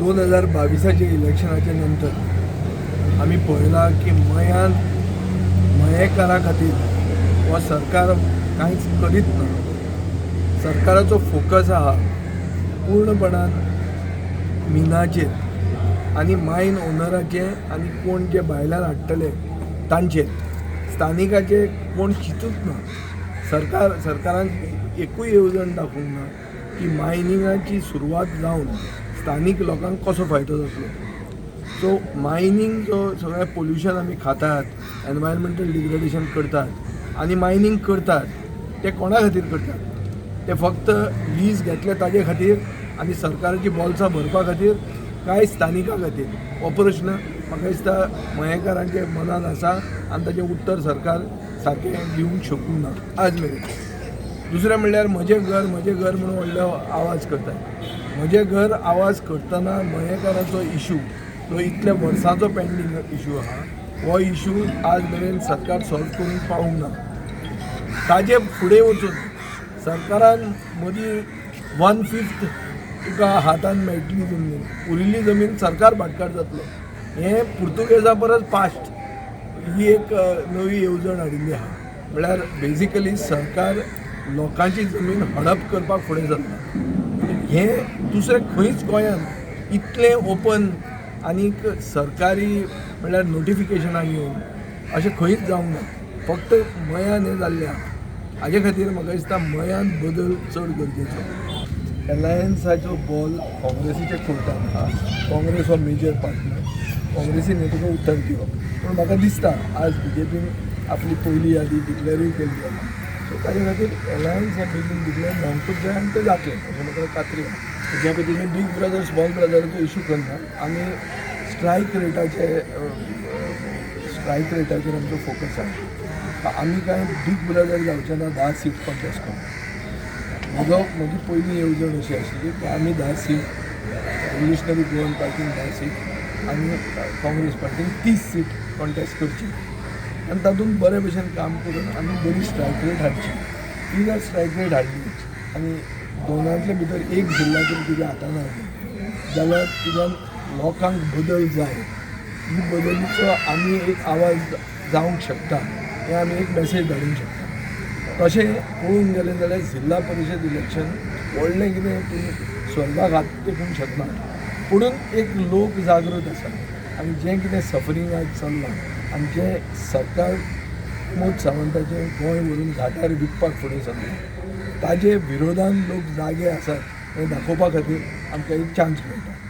2022आच्या इलेक्शनाच्या नंतर आमी पळयलां की मयान मयेकारा खातीर हो सरकार कांयच करीत ना. सरकाराचो फोकस आहा पूर्णपणान मिनाचेर आनी मायन ओनराचे आनी कोण जे भायल्यान हाडटले तांचेर. स्थानिकाचे कोण चिंतूच ना. सरकारान एकूय येवजण दाखोवंक ना की मायनिंगाची सुरवात जावन स्थानीक लोकांक कसो फायदो जातलो. सो मायनींग जो सगळें पोल्युशन आमी खातात, एनवायरमेंटल डिग्रेडेशन करतात आनी मायनींग करतात ते कोणा खातीर करतात? ते फक्त लीज घेतले ताजे खातीर आनी सरकाराची बोल्सां भरपा खातीर काय स्थानिका खातीर? हो प्रश्न म्हाका दिसता मयेकारांच्या मनान आसा आनी ताचें उत्तर सरकार सारकें दिवंक शकूंक ना आज मेरेन. दुसरें म्हणल्यार म्हजें घर, म्हजें घर म्हणून व्हडलो आवाज करतात. म्हजें घर आवाज करतना मयेकाराचो इशू जो इतल्या वर्सांचो पेंडींग इशू आहा, हो इशू आज मेरेन सरकार सॉल्व करूंक पावूंक ना. ताजे फुडें वचून सरकारान मदीं 1/5 तुका हातान मेळटली जमनीन, उरिल्ली जमीन सरकार भाटकार जातलो, हें पुर्तुगेजा परस पास्ट ही एक नवी येवजण हाडिल्ली आहा. म्हळ्यार बेजिकली सरकार लोकांची जमीन हडप करपाक फुडें सरता. हें दुसरें खंयच गोंयांत इतलें ओपन आनीक सरकारी म्हळ्यार नोटिफिकेशनां येवन अशें खंयच जावंक ना. फक्त मयान हें जाल्लें आहा. हाजे खातीर म्हाका दिसता मयान बदल चड गरजेचो. एलायन्साचो बॉल काँग्रेसीच्या कोर्टान आहा. काँग्रेस हो मेजर पार्टनर. काँग्रेसीन हें तुका उत्तर दिवप, पूण म्हाका दिसता आज बीजेपीन आपली पयली यादी डिक्लेरूय केल्ली आहा. सो ताजे खातीर एलायन्स हें बेगीन डिक्लेर जावंकूच जाय आनी तें जातलें अशें म्हाका खात्री आहा. ज्या खातीर बीग ब्रदर स्मॉल ब्रदराचो इशू करना. आमी स्ट्रायक रेटाचेर आमचो फोकस आहा. आमी कांय बीग ब्रदर जावचे ना 10 सीट कॉन्टेस्ट करून. म्हजी पयली येवजण अशी आशिल्ली की आमी 10 सीट, रिव्होल्युशनरी गोवन पार्टीन 10 सीट आनी काँग्रेस पार्टीन 30 सीट कॉन्टेस्ट करची आनी तातूंत बरे भशेन काम करून आमी बरी स्ट्रायक रेट हाडची. ती जर स्ट्रायक रेट हाडली आनी दोनांतले भितर एक जिल्ला जर तुज्या हातान हाडली जाल्यार तुज्यान लोकांक बदल जाय, ही बदलीचो आमी एक आवाज जावंक शकता, हें आमी एक मॅसेज धाडूंक शकता. तशें पळोवंक गेलें जाल्यार जिल्ला परिशद इलेक्शन व्हडलें कितें तूं स्वर्गाक हात तेकूंक शकना, पुणून एक लोक जागृत आसा आनी जें कितें सफरींग आज चल्लां आनी जें सरकार प्रमोद सावंताचें गोंय व्हरून घाटार विकपाक फुडें सरलां, ताजे विरोधान लोक जागे आसात हें दाखोवपा खातीर आमकां एक चान्स मेळटा.